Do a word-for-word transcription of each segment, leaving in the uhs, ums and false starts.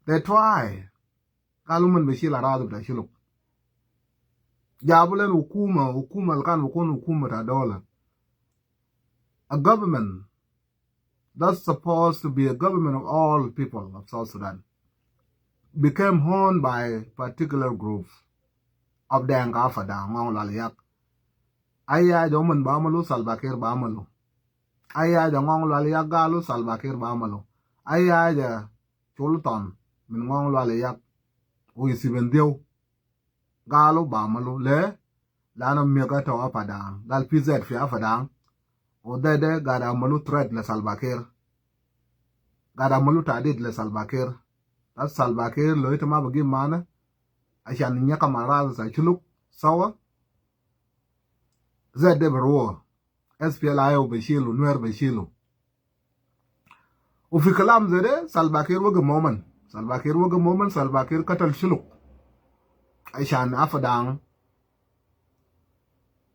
They try. Galu uman bishil aradhi bita Shuluk. Jabu len hukuma, hukuma alkan bikun hukuma ta dola. A government that's supposed to be a government of all people of South Sudan became owned by particular group of Deng Afadang, Ngong Lual Yak. Ai haja uman bamalu, Salva Kiir bamalu. Ai haja Ngong Lual Yak galu, Salva Kiir bamalu. Ai haja sultan min Ngong Lual Yak, u isiben diu, galu bamalu. Le, lanu mega to Afadang. Gal P Z fi Afadang. U de de gada malu threat le Salva Kiir. Gada malu tahdid le Salva Kiir. That's Salva Kiir lo ita ma bagi mana. Ashan nyakam aradhi ta Shuluk sawa. Zede berwo. S P L A I O bishilu, Nuer bishilu. Ufi kalam zede, Salva Kiir wagi moman. Salva Kiir wagi moman, Salva Kiir katal Shuluk. Ashan Afadang,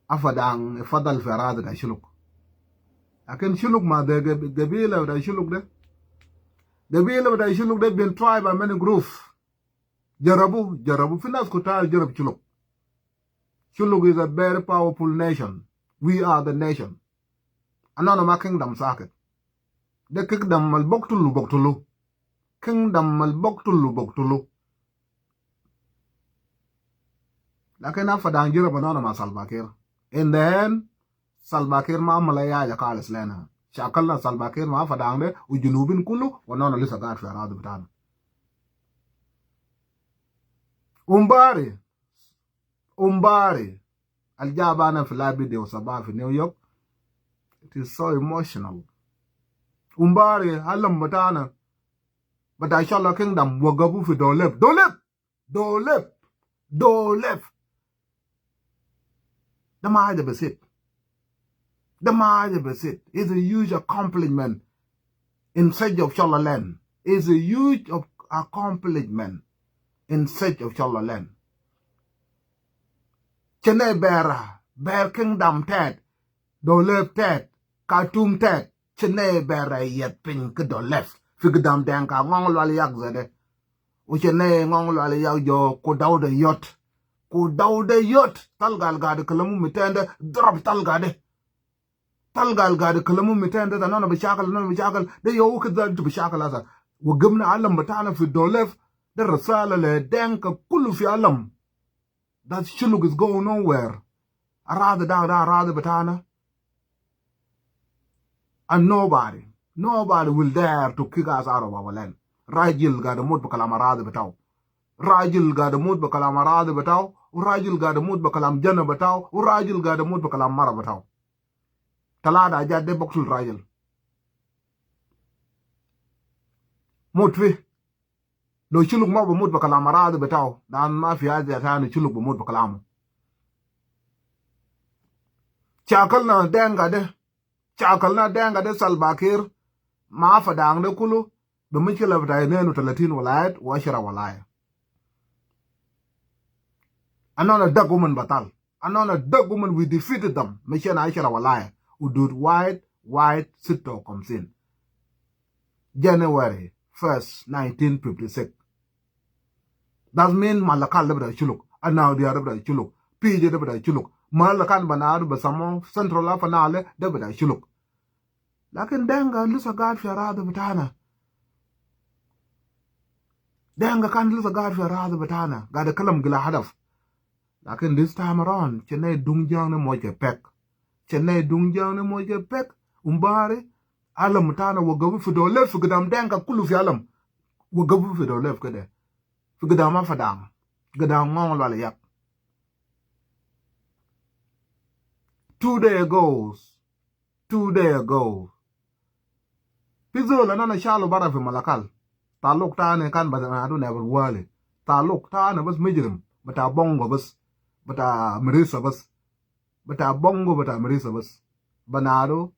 Afadang ifadal fi aradhi ta Shuluk. Lakin Shuluk ma de gab-, gabila bita Shuluk de. Gabila bita Shuluk de been tried by many groups. Jarabu, jarabu. Fi nas kutar jarab Shuluk. Shuluk is a very powerful nation. We are the nation. Anana ma kingdom sakit. De kingdom al boktulu, boktulu. Kingdom al boktulu, boktulu. Lakin Afadang jarab anana ma Salva Kiir. In the end, Salva Kiir ma amala haja kalis lena. Shakalna Salva Kiir ma Afadang de, u Junubin kulu, wa nana lisa gad fi aradhi bitana. Umbari, Umbari, al jabana fi la video saba fi New York. It is so emotional. Umbari, alam bitana. Bita Shuluk kingdom wagabu fi Dawlab. Dawlab! Dawlab! Dawlab! De ma haja basit. De ma haja basit. It's a huge accomplishment in search of Shuluk land. It's a huge of accomplishment in search of Shuluk land. Chene bera, ber kingdom tet, Dawlab tet, Khartoum tet, chene bera yet piny ki Dawlab. Fi gidam Deng ka Ngong Lual Yak zede. U chene Ngong Lual Yak jo ku daw de yot. Ku daw de yot. Talga al gad kalamu mitende, drop talga de. Talga al gad kalamu mitende, ta nana bishakal, nana bishakal. De yo kida bishakal asa. Wa gimna alam bitana fi Dawlab. De risala le Deng ka kulu fi alam. That Shuluk is going nowhere. Aradhi da, da aradhi bitana. And nobody, nobody will dare to kick us out of our land. Rajil gad mut bi kalam aradhi bitau. Rajil gad mut bi kalam aradhi bitau. U rajil gad mut bi kalam jana bitau. U rajil gad mut bi kalam mara bitau. Talata ajat de boktul rajil. Mut fi. Lo Shuluk ma bamut bi kalam aradhi bitau, dan ma fi haja tani Shuluk bamut bi kalamu. Shakalna Denga de, shakalna Denga de Salva Kiir, ma Afadang de kulu, bi mushkila bita ithnain wa talatin walayat wa ashara walaya. Anana daggu uman batal. Anana daggu uman, we defeated them. Mashina ashara walaya. Hudud wahid, wahid, sitta wa khamsin. January first, nineteen fifty-six. That mean Malakal de bita Shuluk. Anawdia de bita Shuluk. P J de bita Shuluk. Mahal kan banadu bisamu Central Upper Nile de bita Shuluk. Lakin Denga lisa gad fi aradhi bitana. Denga kan lisa gad fi aradhi bitana. Gad kalam gila hadaf. Lakin this time around, chene dungjang ne moja pek. Chene dungjang ne moja pek. Umbari, alam tana wagabu fi Dawlab fi gidam Denga kulu fi alam. Wagabu fi Dawlab kede. Fi gidam Afadang. Gidam Ngong Lual Yak. Two day ago, two day ago. Fi zol anana shalu bara fi Malakal. Taluk tani kan banadu nebel wali. Taluk tani bas mujrim. Bita Bongo bas. Bita Mirisa bas. Bita Bongo, bita Mirisa bas. Banadu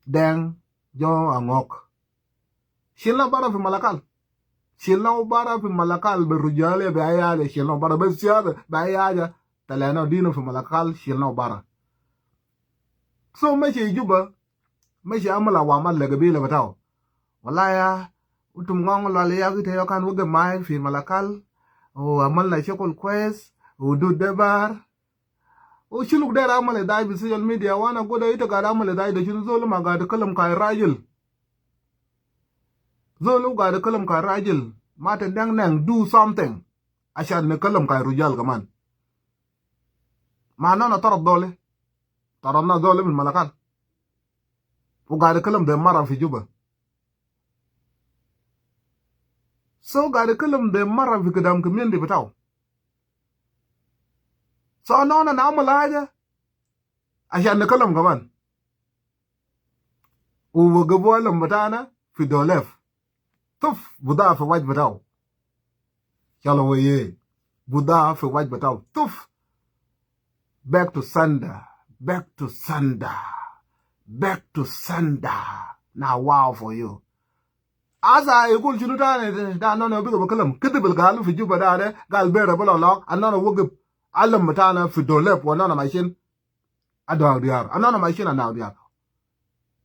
Deng jo Angok. Shilna bara fi Malakal. Shilna bara fi Malakal be rujale be ayaja. Shilna bara be siyasa be ayaja. Talena dina fi Malakal shilna bara. So mashi Juba, mashi amala wa amal le gabila bitau. Walaya, Utum ngong lwal ya kite yo kan wege mai fi Malakal. Wa amalna shokol kwes. Wa dud de bar. Wa shuluk de ra amal dai fi social media. Wa ana goda ita gad amal dai de shunu? Zol ma gad kalam kai rajil. Zol gad kalam kai rajil. Ma tendeng neng do something. Ashan nikalam kai rujal kaman. Ma anana tarad zole. Taradna zole min Malakal. Wa gad kalam de mara fi Juba. So gad kalam de mara fi gidam community bitau. So anana na amal haja. Ashan nikalam kaman. Wa gabu alam bitana fi dolef. Tuf, buda fi waj bitau. Yala weye. Buda fi waj bitau. Tuf. Back to sender. Back to sender. Back to sender. Now wow for you. Asa igul shunu tani da? Anana biga bakalam. Kede bil galu fi Juba da de. Gal bera bala la. Anana wagib alam bitana fi dolef. Wa anana mashin. Anana mashin anana diar.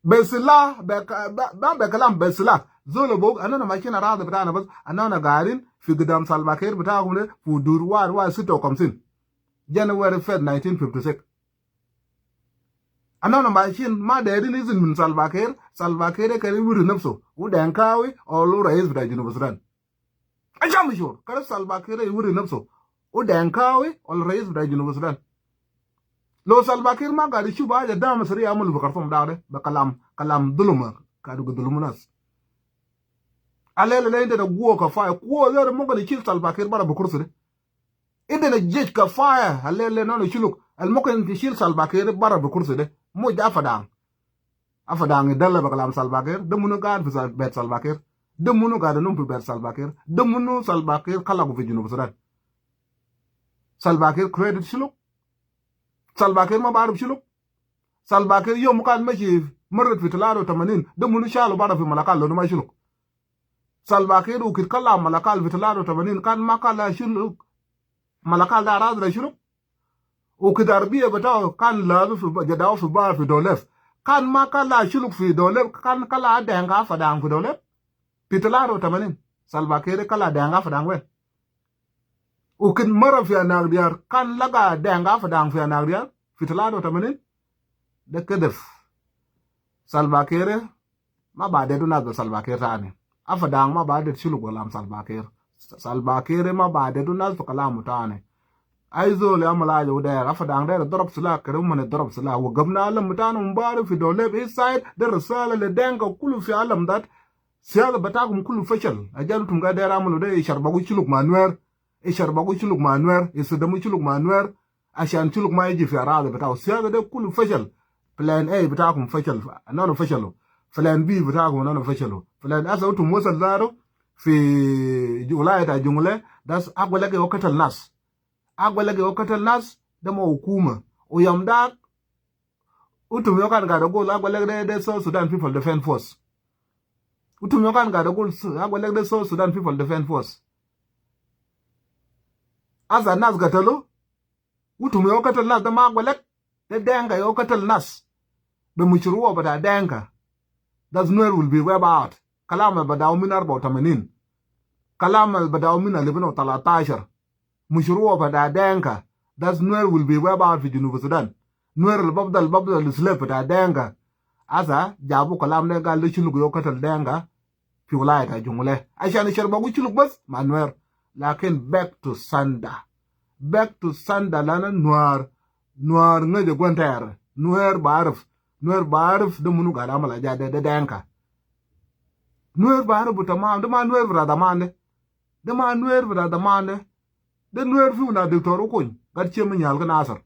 Be silah, be ka-, be, be, be kalam be silah. Zol bog, anana mashin arad bitana bas, anana garin fi gidam Salva Kiir bitakum de, fi hudur wahid wahid sitta wa khamsin. January first, nineteen fifty-six. Anana mashin ma derin izin min Salva Kiir, Salva Kiir kan iwiri nafsu. Wu Denkawi, wala rais bita Junub Sudan. Ashan mashur, kan Salva Kiir iwiri nafsu. Wu Denkawi, wala rais bita Junub Sudan. Lo Salva Kiir ma gad ishuf haja, da masri amulu fi Khartoum da de, be kalam, kalam dulum, gad gudulumu nas. Alele de, inta da guwa kafaya, guwa de mumkin ishil Salva Kiir bara be kursi de. Inta da jesh kafaya, alele nanu shuluk, al mumkin ishil Salva Kiir bara be kursi de. Mu ja Afadang. Afadang idalla be kalam Salva Kiir, de munu gad fi Sal-, bet Salva Kiir. De munu gad num fi bet Salva Kiir. De munu Salva Kiir kalagu fi Junub Sudan. Salva Kiir created shuluk. Salva Kiir ma barif shuluk. Salva Kiir yom kan mashi marrat fi talata wa tamanin. De munu shalu bara fi Malakal lo ma shuluk. Salva Kiir wu kit kala Malakal fi talata wa tamanin kan ma kala shuluk. Malakal da arad da shuluk. Wu kit arbiya bitau kan lazu fi ba-, jadaw fi bar fi dolef. Kan ma kala shuluk fi dolef, kan kala Denka Afadang fi dolef. Fi talata wa tamanin. Salva Kiir kala Denka Afadang wen? Wu kit mara fi Anagdiar, kan laga Denka Afadang fi Anagdiar, fi talata wa tamanin. De kedef. Salva Kiir ma badedu nas be Salva Kiir tani. Afadang ma badedu shuluk be kalam Salva Kiir. Salva Kiir ma badedu nas be kalamu tani. Ai zol ya malaja wu der, Afadang der darab silah, kede umon darab silah. Wa gabna alam bitana umbari fi dolef East Side, de risala le Denka kulu fi alam dat. Siyasa bitakum kulu fashal. Ajal utum gad der amulu de, ishar bagu shuluk ma Nuer. Ishar bagu shuluk ma Nuer. Isadamu shuluk ma Nuer. Ashan shuluk ma iji fi aradi bitau. Siyasa de kulu fashal. Plan A bitakum fashal. Nanu fashalu. Plan B bitakum nanu fashalu. Plan A sa utum wasal zaru fi ju-, wilaya ta Jonglei. Das Agwelek yo katal nas. Agwelek yo katal nas. De ma hukuma. Wu yom dak utum yo kan gad gul Agwelek de, de South Sudan People Defense Force. Utum yo kan gad gul Su-, Agwelek de South Sudan People Defense Force. Asa nas gatalu. Utum yo katal nas de ma Agwelek. De Denka yo katal nas. Be mushruwa bita Denka. Das Nuer will be wiped out. Kalam al badaw min arba wa tamanin. Kalam al badaw min alfin wa talatashar. Mushruwa bita Denka. Das Nuer will be wiped out fi Junub Sudan. Nuer al bafdal, bafdal slave bita Denka. Asa jabu kalam de gal de shuluk yo katal Denka. Fi wilaya ta Jonglei. Ashan ishar bagu shuluk bas ma Nuer. Lakin back to sender. Back to sender lana Nuer. Nuer ngeja gwan tayar. Nuer barif. Nuer barif de munu gad amal aja de, de Denka. Nuer barif bu tamam. De ma Nuer bita zaman de. De ma Nuer bita zaman de. De Nuer fi una Doctor Okuny. Gad shema nyal ka Nasir.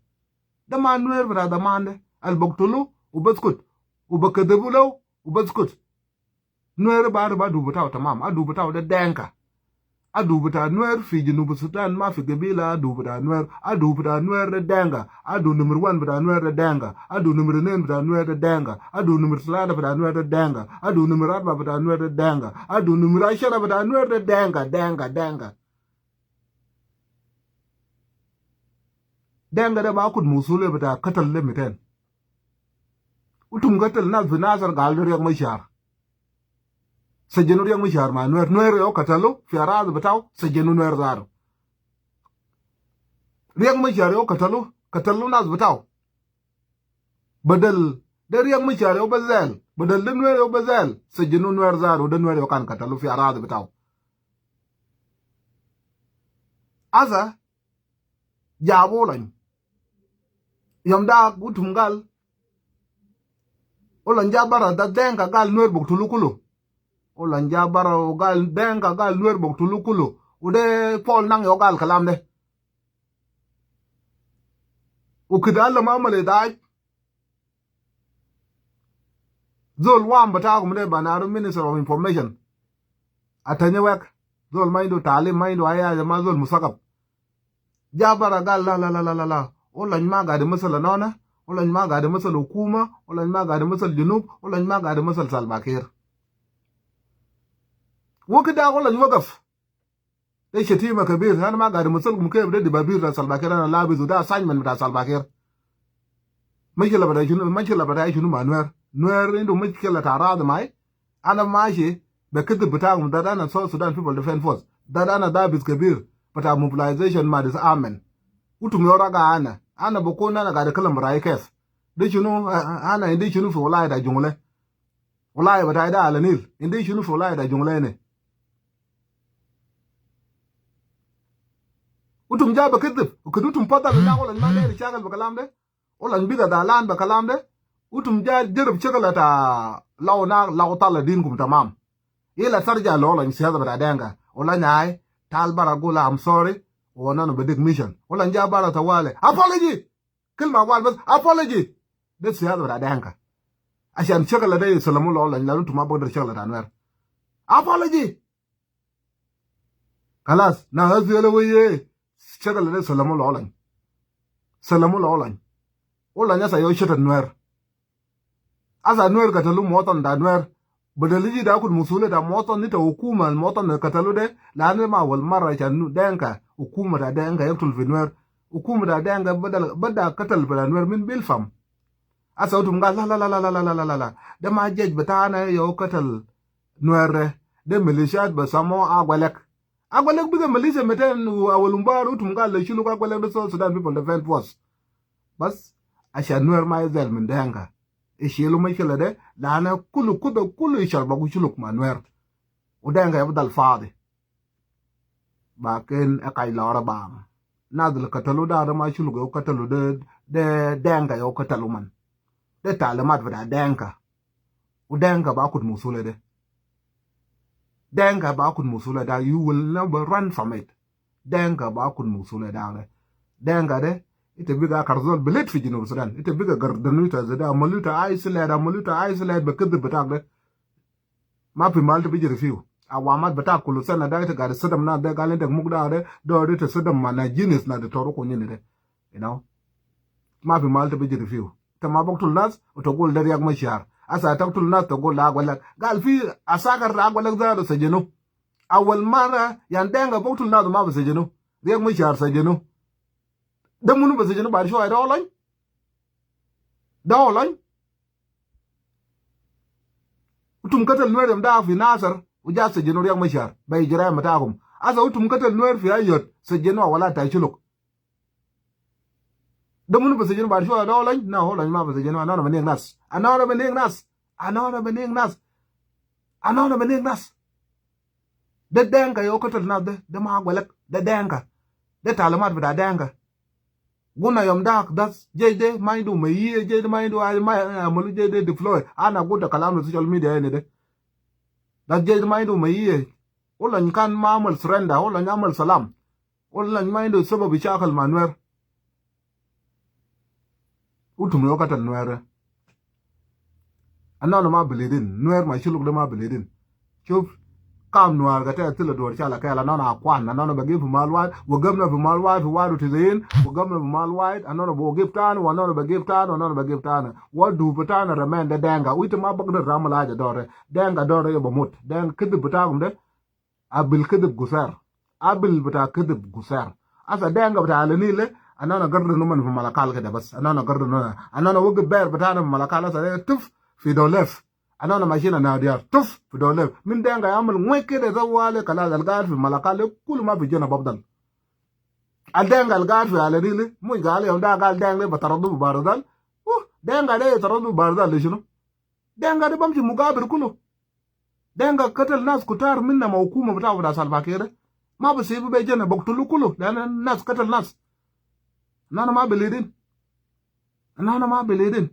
De ma Nuer bita zaman de. Al baktulu u baskut. U bakadabu lau u baskut. Nuer barif adu bitau tamam, adu bitau de Denka. Adu bita Nuer fi Junub Sudan ma fi gabila adu bita Nuer, adu bita Nuer de Denka, adu number one bita Nuer de Denka, adu number nen bita Nuer de Denka, adu number talata bita Nuer de Denka, adu number arba bita Nuer de Denka, adu number ashara bita Nuer de Denka, Denka, Denka. Denka de ba kut musuliya bita katal de miten. Utum katal nas fi Nasir gal de Riek Machar. Sejenu Riek Machar ma Nuer. Nuer yo katalu fi aradi bitau, sejenu Nuer zatu. Riek Machar yo katalu, katalu nas bitau. Badal de Riek Machar yo bes zel, badal de Nuer yo bes zel, sejenu Nuer zatu, de Nuer yo kan katalu fi aradi bitau. Asa, jabu Olany. Yom de utum gal, Olany ja bara, de Denka gal Nuer buktulu kulu. Olany ja bara gal Denka gal Nuer buktulu kulu. Ude Paul Nang yo gal kalam de. Ukida Allah ma amale dai. Zol wam bitakum de Banaru, Minister of Information. Atanye wek. Zol ma indu talim, ma indu aya, ma zol musakab. Ja bara gal la, la, la, la, la, la. Olany ma gadi masal Anana, Olany ma gadi masal hukuma, Olany ma gadi masal Junub, Olany ma gadi masal Salva Kiir. Wakit da Olany wakaf. De shetima kabir, ana ma gadi masalkum kef de dibabir ta Salva Kiir, ana labis, u de assignment bita Salva Kiir. Mashkila bita shunu, mashkila bita shunu ma Nuer. Nuer indu mashkila ta aradi mai. Ana mashi be kedib bitakum, de ana South Sudan People Defense Force. De ana dabit kabir bita mobilization ma disarmament. Utum yo raga ana. Ana bukun ana gadi kalam bita kef. De shunu, ana indi shunu fi wilaya ta Jonglei. Wilaya bitai de Ala Nil. Indi shunu fi wilaya ta Jonglei ne? Utum ja be kedib. Ukit utum fadal de Olany ma deri shakal be kalam de. Olany biga zalan be kalam de. Utum ja jereb shakal ta law na, law tala dinkum tamam. Ila tarja lo Olany siyasa bita Denka. Olany ai, tal bara gul, "I'm sorry." Wa nana bedik mission. Olany ja bara tawali. Apology! Kilma wahid bas, apology. De siyasa bita Denka. Ashan shakal de salamu lo Olany, lanu utum ma bagder shakal ta Nuer. Apology. Kalas, na hazi yala weye. Shakal de salamu lo Olany. Salamu lo Olany. Olany asa yo shata Nuer. Asa Nuer katalu muwatan ta Nuer. Badal iji de akhud musuliya ta muwatan, ita hukuma al muwatan katalu de, lanu ma awal mara ashan Denka, hukuma ta Denka yaktul fi Nuer. Hukuma ta Denka bada, bada katal bita Nuer min bilfam. Asa utum gal la, la, la. De ma jesh bitana yo katal Nuer de. De militiat bisamo Agwelek. Agwelek biga militia meten awal umbar, utum gal le shuluk Agwelek de South Sudan People Defense Force. Bas, ashan Nuer ma izel min Denka. Ishilu mashkila de, lanu kulu kuda kulu ishal bagu shuluk ma Nuer. U Denka yabdal fadi. Bakin e kai lora bang. Nas al katalu de, de ma shuluk yo katalu de, de Denka yo katalu man. De talimat bita Denka. U Denka bi akhud musuliya de. Denka bi akhud musuliya de. You will never run from it. Denka bi akhud musuliya de. Denka de, ita biga akar zol bilit fi Junub Sudan. Ita biga gardanu ita zede, amalu ita isolate, amalu ita isolate be kedib bitak de. Ma fi mal ita bijiri fiu. Awamat bitak kulu sana de ita gadi sadam nas de, gal indak muk de, de, de ita sadam ma nas jinis nas de toru kunyini de. You know? Ma fi mal ita bijiri fiu. Ita ma baktul nas, u tagul de Riek Machar. Asa taktul nas, tagul de Agwelek. Gal fi askar ta Agwelek zatu sajanu. Awal mara, yan Denka baktul nas ma bi sajanu. Riek Machar sajanu. De munu bi sajanu baad shoya? De Olany? De Olany? Utum katal Nuer yom de fi Nasir, u ja sajanu Riek Machar, be ijraim bitakum. Asa utum katal Nuer fi Ayod, sajanu awal ta shuluk. De munu bi sajanu baad shoya? De Olany? Na, Olany ma bi sajanu. Anana bi nig nas. Anana bi nig nas. Anana bi nig nas. Anana bi nig nas. De Denka yo katal nas de, de ma Agwelek, de Denka. De talimat bita Denka. Guna yom dak, das jesh de ma indu mayiye, jesh de ma indu ai, ma, amalu jesh de deploy. Ana gul de kalam fi social media ini de. Das jesh de ma indu mayiye. Olany kan ma amal surrender, Olany amal salam. Olany ma indu sabab ishakal ma Nuer. Utum yo katal Nuer. Anana ma bilidin. Nuer ma shuluk de ma bilidin. Shuf, kam Nuer gata tila duwar shala kayal, anana akwan, anana bi gif fi mal wahid, wa gamna fi mal wahid fi wahid wa tisiin, wa gamna fi mal wahid, anana bi gif tani, wa anana bi gif tani, wa anana bi gif tani. Wa du bitana remain de Denka. Ita ma bagder amal haja dore. Denka dore yo bamut. Denka kedib bitakum de. Abil kedib guser. Abil bita kedib guser. Asa Denka bita Ala Nil, anana gardanu man fi Malakal kede bas. Anana gardanu. Anana wagi ber bitana fi Malakal, asa de tuf fi Dawlef. Anana machine Anariar. Tuf, fi Dawlef. Min Denka yamul ngwek kede tawali kalas al gaid fi Malakal de kulu ma fi jana bafdal. Al Denka al gaid fi Ala Nil, mush gal yom da gal Denka de bataraddu bi Bahr el Ghazal. Uh, Denka de yataraddu bi Bahr el Ghazal le shunu? Denka de bamshi mugabir kulu. Denka katal nas kutar minna ma hukuma bita, bita Salva Kiir de. Ma bisibu be jana, baktulu kulu. Lanu nas katal nas. Anana ma belidin. Anana ma belidin.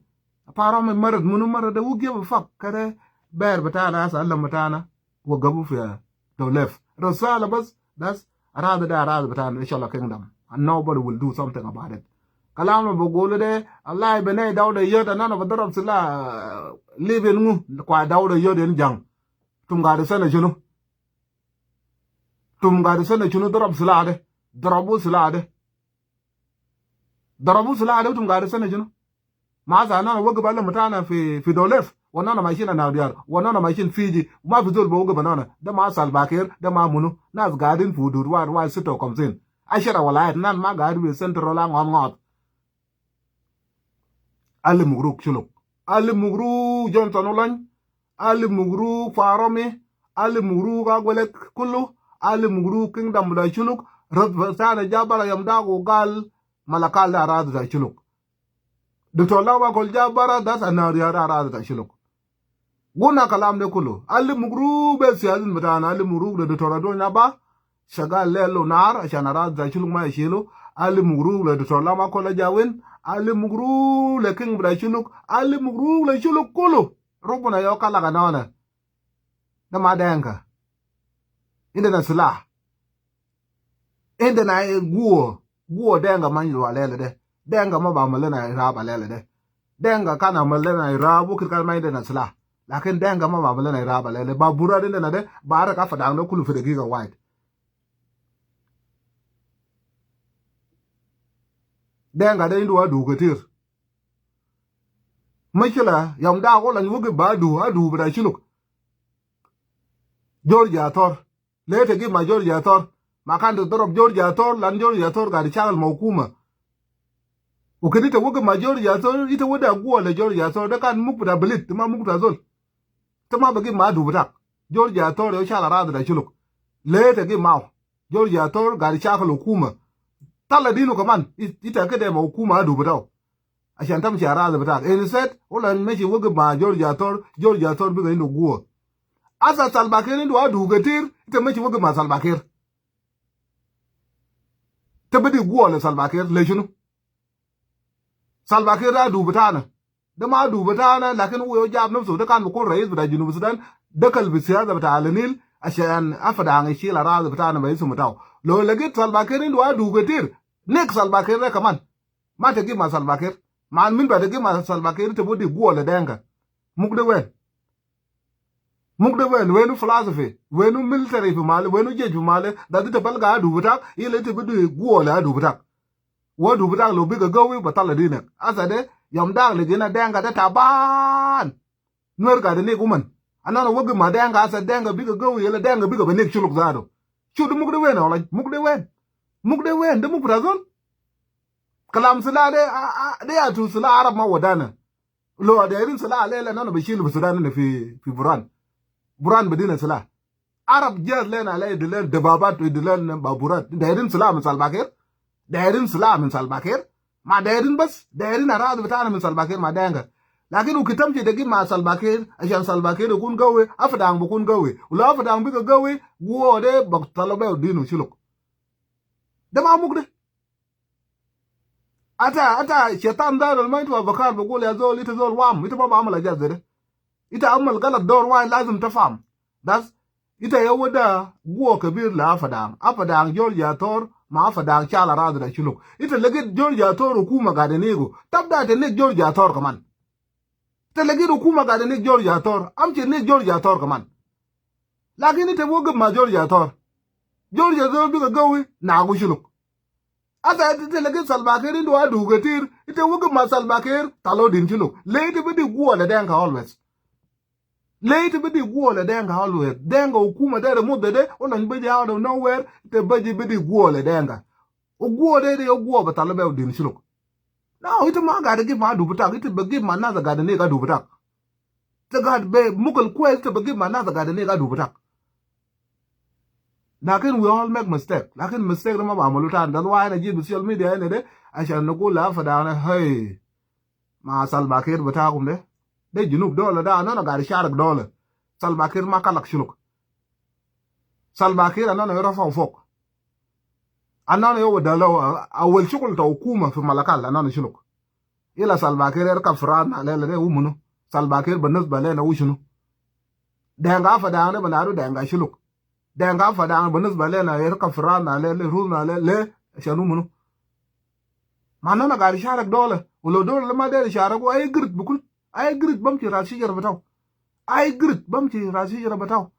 Fahumi marad, munu marad de, who give a fuck? Kede ber bitana, asa alam bitana. Wagabu fi Dawlef. Risala bas, das aradi de aradi bitana, inshallah kingdom. And nobody will do something about it. Kalam al bagulu de, Allah bene Dawda Yod, anana badarab sila, uh, Libyan ngu, kwa Dawda Yod en jang. Tum gaid sena shunu? Tum gaid sena shunu darab sila de? Darabu sila de. Darabu sila de, tum gaid sena shunu? Ma asa anana wagif alam bitana fi, fi Dawlef, wa anana mashiyina Anariar, wa anana mashiyina Fiji, ma fi zol bi wagif anana. De ma Salva Kiir, de ma munu. Nas gaidin fi hudud wahid, wahid sitta wa khamsin. Ashara walayat, nas ma gaid fi central Angot Angot. Alif mubruk Shuluk. Alif mubruk Johnson Olony. Alif mubruk Fahumi. Alif mubruk Agwelek kulu. Alif mubruk kingdom bita Shuluk. Ras bitana ja bara yom da gu gal Malakal de aradi bita Shuluk. Doctor Lam Akol ja bara, das Anariar de aradi bita Shuluk. Gulna kalam de kulu. Alif mubruk be siyasin bitana, alif mubruk le Doctor Aduonya Abba, shagal lel u nar, ashan aradi bita Shuluk ma yishilu. Alif mubruk le Doctor Lam Akol ja win, alif mubruk le king bita Shuluk, alif mubruk le Shuluk kulu. Rabbuna yo kalaga nona. De ma Denka. Indena silah. Indena guwa, guwa Denka ma indu alela de. Denka ma bi amal lena irhab alela de. Denka kan amal lena irhab, wokit kan ma indena silah. Lakin Denka ma bi amal lena irhab alela de. Baburat indena de, bi arak Apadang de kulu fi degiga wahid. Denka de indu adu ketir. Mushkila, yom da Olony wagif ma adu, adu bita Shuluk. George Athor. Lele ita gif ma George Athor. Ma kan ita darab George Athor, lanu George Athor gaid shakal ma hukuma. Wa kede ita wagif ma George Athor, ita wada guwa le George Athor, de kan muk bita bilit, de ma muk bita zol. Ita ma bi gif ma adu bitak. George Athor yo shal aradi bita Shuluk. Lele ita gif mau. George Athor gaid shakal hukuma. Tala dinu kaman, it-, ita kede ma hukuma adu bitau. Ashan tamshi aradi bitak. Instead, Olony mashi wagif ma George Athor, George Athor biga indu guwa. Asa Salva Kiir indu adu ketir, ita mashi wagif ma Salva Kiir. Ita bidi guwa le Salva Kiir, le shunu? Salva Kiir de adu bitana. De ma adu bitana, lakin hu yo jab nafsu, de kan bi kun rais bita Junub Sudan, de kal bi siyasa bita Ala Nil, ashan Apadang ishil aradi bitana bi isum bitau. Lo lagit Salva Kiir indu adu ketir, nek Salva Kiir de kaman. Ma ita gif ma Salva Kiir. Ma min bi ita gif ma Salva Kiir, ita bidi guwa le Denka. Muk de wen? Muk de wen? Wenu philosophy? Wenu military fi male? Wenu jesh fi male? Da ita balga adu bitak, ila ita bidi guwa le adu bitak. Wa adu bitak lo biga gawi, bi tala dinek. Asa de, yom da ligina Denka de taban. Nuer gaid nek uman. Anana wagif ma Denka, asa Denka biga gawi, yala Denka biga bi nek Shuluk zatu. Shu de muk de wen, wala muk de wen? Muk de wen? De muk bita zol? Kalam silah de, a, a, de yatu silah Arab ma wadana. Lo dairin silah alela, anana bi shilu bi Sudan ina fi, fi Burhan. Burhan bi dina silah. Arab jaz lena, ala idu lena dababat, idu lena baburat. Dairin silah min Salva Kiir? Dairin silah min Salva Kiir? Ma dairin bas, dairin aradi bitana min Salva Kiir ma Denka. Lakin hu kede tamshi ita gif ma Salva Kiir, ashan Salva Kiir bi kun gawi, Apadang bi kun gawi. Wa lo Apadang biga gawi, guwa de bi tala behu dinu Shuluk. De ma muk de? Ata, ata, shaitan zatu al ma indu afkar bi gul ya zol, ita zol wam, ita ma bi amal ajat zede. Ita amal galat dor wahid, lazim tafham. Das, ita ya wada guwa kebir le Apadang. Apadang George Athor, ma Apadang shal aradi bita Shuluk. Ita lagit George Athor hukuma gaid inigu. Tabda ita nek George Athor kaman. Ita lagit hukuma gaid nek George Athor, amshi nek George Athor kaman. Lakin ita wagif ma George Athor. George Athor biga gawi, nagu Shuluk. Asa ita lagit Salva Kiir indu adu ketir, ita wagif ma Salva Kiir, talo din Shuluk. Le ita bidi guwa le Denka always? Le ita bidi guwa le Denka always? Denka hukuma dere mudda de, Olony biji out of nowhere, ita biji bidi guwa le Denka. Wa guwa de, de ya guwa bi tala behu dinu Shuluk. No, ita ma gaid gif ma adu bitak, ita bi gif ma nas gaid nek adu bitak. Te gad be muk el kwes te bagi ma nas gad ni gad dubetak. Lakin we all make mistake. Lakin mistake de ma bamalu tani. That's why ana ji social media ene de ashan nagul la fadana, hey. Ma Salva Kiir batakum de. De Junub dola de, anana gad sharak dola. Salva Kiir ma kalak shuluk. Salva Kiir anana yo rafa fok. Anana yo wada lo awal shukul ta hukuma fi Malakal, anana shuluk. Ila Salva Kiir yarkab fi rasna lele de hu munu. Salva Kiir binisba lena hu shunu? Denga fadana banaru denga shuluk. Denga fadana binisba lena yarkab fi rasna lele, rusna lele, shanu munu? Ma anana gad sharak dola. Ulo dola ma der sharak, wa ay grit bukul. Ay grit bamshi ras shijara bataw. Ay grit bamshi ras shijara bataw.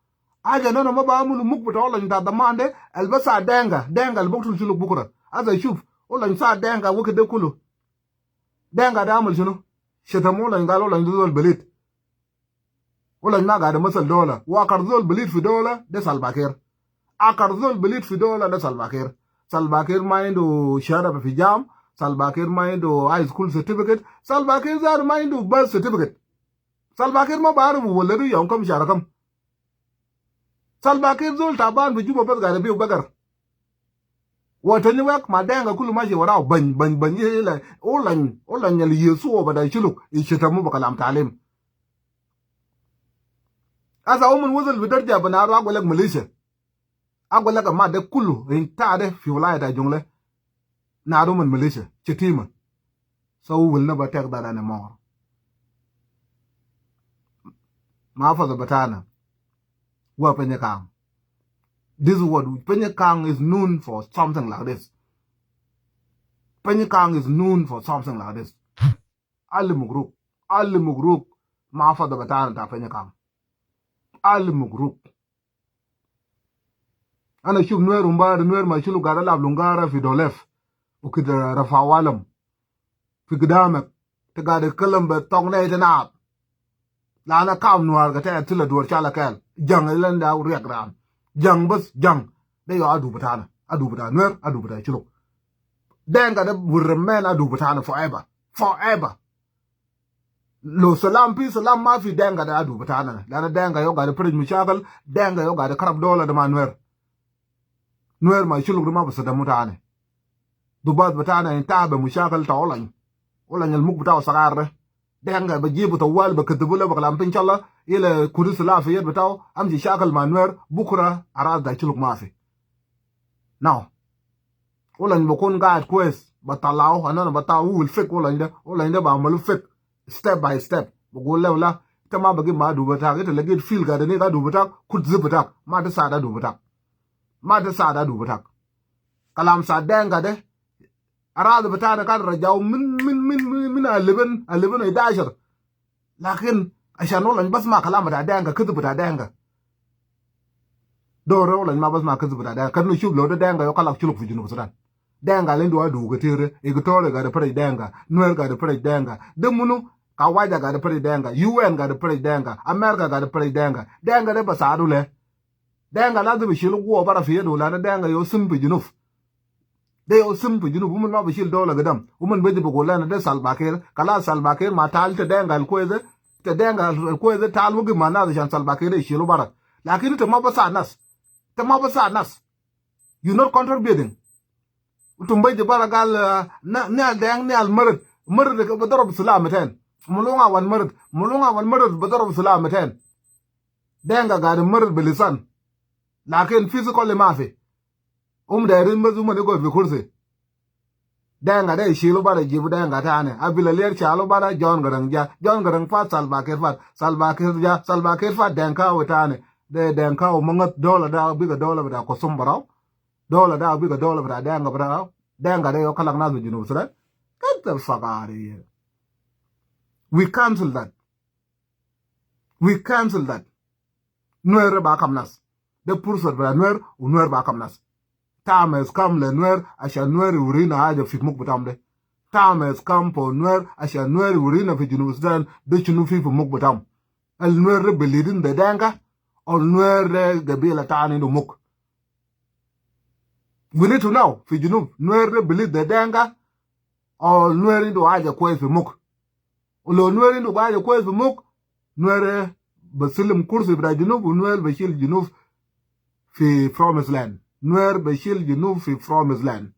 Aja anana ma bamulu muk bataw olany ta daman de, al basa denga, denga al buktul shuluk bukra. Asa shuf, olany sa denga wakit de kulu. Denga de amal shunu? Shatamu olany gal olany de zol belit. Olany ma gad masal dola. Wa akar zol belit fi dola de Salva Kiir. Akar zol belit fi dola de Salva Kiir. Salva Kiir ma indu shahada fi jam. Salva Kiir ma indu high school certificate. Salva Kiir zatu ma indu birth certificate. Salva Kiir ma baruf waladu yom kam shahar kam. Salva Kiir zol taban fi Juba bas gad biu bagar. Wa tani wek ma denga kulu mashi warau bany, bany, bany, ila, olany, olany al yesu wa bada shuluk, ishatamu ba kalam talim. Asa umun wazal fi darja banaru agwal lek militia. Agwal lek ma de kulu, inta de fi wilaya ta Jonglei. Naru min militia, shatima. So we will never take that anymore. Mahfaza batana. Wa Penyakang. This is what Penyakang is known for, something like this. Penyakang is known for something like this. Alif mubruk. Alif mubruk. Mahfaza batana ta Penyakang. Alif mubruk. Ana shuf Nuer umbar, Nuer ma shulu gad alab lungara fi Dolef. U kida rafa alam. Fi gidamek. Te gad kalam be tong ne te naab. La ana kam Nuer gad te tila duwar shala kel. Jang ilan da u riak ran. Jang bas, jang. De yo adu batana. Adu bata Nuer, adu bata shuluk. Denga de will remain adu batana forever. Forever. Lo salam fi, salam mafi, denga de adu batana. Lana denga yo gad farij mushakil, denga yo gad karab dola de ma Nuer. Nuer ma shuluk de ma bas de mutana. Dubat batana intaha be mushakil ta olany. Olany al muk bataw sagar de. Denga be jibu tawali be kadibu le be kalam, inshallah, ila kudu salam fi yad bataw, amshi shakil ma Nuer, bukra araz da shuluk mafi. Now, olany bukun gad kwes, batalau, anana batawu, hu will fix olany de, olany de bamalu fix, step by step. Bugul le wala, ita ma bagi ma adu batak, ita lagit fil gad ni gad adu batak, kut zib batak, ma ta sada adu batak. Ma ta sada adu batak. Kalam sa denga de, araz batana kan rajau min, min, min, min, min eleven, eleven idashar. Lakin, ashan olany bas ma kalam bata denga, kidib bata denga. Dora olany ma bas ma kidib bata denga. Kan nu shuf lo de denga yo kalak shuluk fi Junub Sudan. Denga le ndu adu ketir, Equatoria gad farij denga, Nuer gad farij denga. De munu, Kawaja gad farij denga, U N gad farij denga, America gad farij denga. Denga de bas adu le. Denga lazim ishilu guwa bara fi yadu lana denga yo sim fi Junub. De yo sim fi Junub, uman ma bishil dola gidam. Uman biji bugul lana de Salva Kiir. Kalas Salva Kiir ma tal te denga al kwes de, te denga al kwes de tal wagi ma nas ashan Salva Kiir de ishilu bara. Lakin te ma basa nas. Te ma basa nas. You not contributing. Utum biji bara gal, uh, na, ni al deng, ni al marid. Marid de badarab silah miten. Mulunga wan marid. Mulunga wan marid badarab silah miten. Denga gad marid bilisan. Lakin physically mafi. Um dairin bas uman igo fi kursi. Denga de ishilu bara ijibu denga tani. Abila Lier shalu bara John Garang ja. John Garang fat, Salva Kiir fat. Salva Kiir ja, Salva Kiir fat denga we tani. De denga we mangat dola da biga dola bita kusum barau. Dola da biga dola bita denga barau. Denga de yo kalak nas Junub Sudan. Get the fuck out of here. We cancel that. We cancel that. Nuer ba kam nas. De pursa bita Nuer, u Nuer ba kam nas. Time has come le Nuer, ashan Nuer iwurina haja fi muk bitam de. Time has come for Nuer, ashan Nuer iwurina fi Junub Sudan, de shunu fi fi muk bitam. Al Nuer de bilidin de denga, al Nuer de gabila tani indu muk. We need to know, fi Junub, Nuer de bilid de denga, al Nuer indu haja kwes fi muk. Ulo Nuer indu haja kwes fi muk, Nuer بيسلم كرسي بتاع جنوب، وNuer بيشيل جنوب في promised land. Nuer بيشيل جنوب في promised land.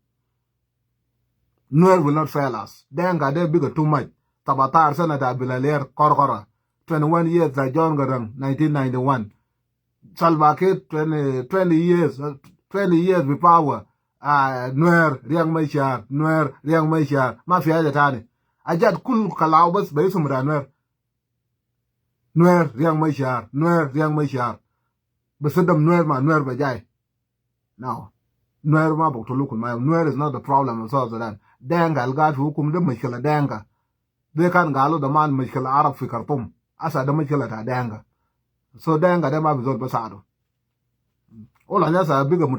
Nuer will not fail us. Dinka de bigger too much. Tabatar سنة بتاع بلالير كركرة. Twenty-one years بتاع John Garang, nineteen ninety-one. Salva Kiir, twenty, twenty years, twenty years بpower. آه، Nuer، ريك مشار، Nuer، ريك مشار. ما في حاجة تاني. حاجات كل كلاو بس باسم بتاع Nuer. Nuer، ريك مشار، Nuer، ريك مشار. بس ده Nuer، ما Nuer بجاي. No. Nuer ما بقتلوكم. ما، Nuer is not the problem of South Sudan. Dinka القاعد في حكم ده مشكلة Dinka. ده كان قالوا زمان مشكلة عرب في خرطوم. هسه ده مشكلة بتاع Dinka. So Dinka ده ما في زول بساعده. ولا هسه بقى